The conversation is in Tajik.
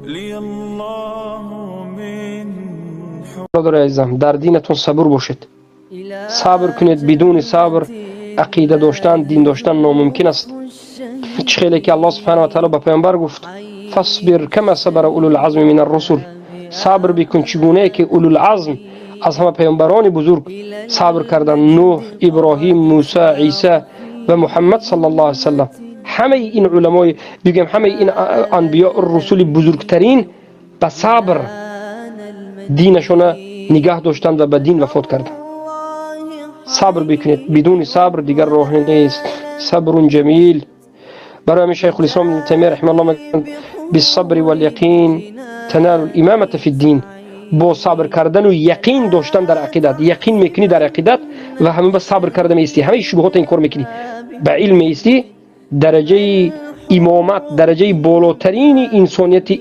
لي الله من Бародари азизам, дар динатон сабур бошед, сабр кунед. Бидуни сабр ақида доштан, дин доштан номумкин аст. Чӣ хеле ки Аллоҳ سبحانه وتعالى ба паёмбар гуфт: فاصبر كما صبر أولو العزم من الرسل. Сабр бикун, чӣ гунае ки улулазм аз ҳама паёмбарони бузург сабр карданд: Нуҳ, Иброҳим, Муса, Иса ва Муҳаммад صلى الله عليه وسلم. Ҳамаи ин уламои, бигӯем, ҳамаи ин анбиё, русули бузургтарин ба сабр динашона нигаҳ доштанд ва ба дин вафот карданд. Сабр бикунед, бидуни сабр дигар роҳе нест. صبر جميل. Барои ҳамин Шайхулислом Ибни Таймия رحمه الله мегӯянд: بالصبر واليقين تنال الإمامة في الدين. Бо сабр кардану яқин доштан дар ақидат, яқин мекунӣ дар ақидат ва ҳама ба сабр карда меистӣ, ҳамаи шубҳота инкор мекунӣ, ба илм меистӣ, дараҷаи имомат, дараҷаи болотарини инсонияти.